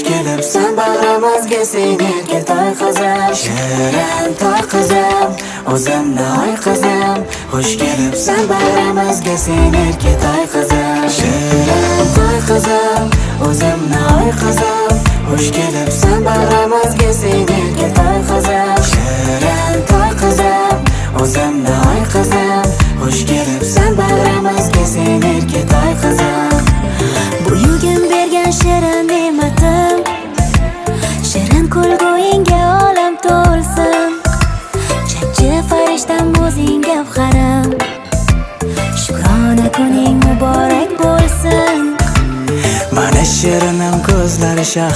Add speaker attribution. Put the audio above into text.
Speaker 1: Xush kelibsan bag'rimizga sen, erkatoy qizim. Shirin toy qizim, o'zimni oy qizim. Xush kelibsan bag'rimizga sen, erkatoy qizim. Shirin toy qizim, o'zimni oy qizim. Xush kelibsan bag'rimizga sen, erkatoy qizim. Shirin toy qizim, o'zimni oy qizim. Xush kelibsan bag'rimizga sen, erkatoy qizim.
Speaker 2: Buyugim bergan shirin ne'matim, shirin kulguyingga olam to'lsin. Chachchi farishtam, o'zing gavharim. Shukrona kuning muborak bo'lsin.
Speaker 1: Mana shirinim, ko'zlari shah.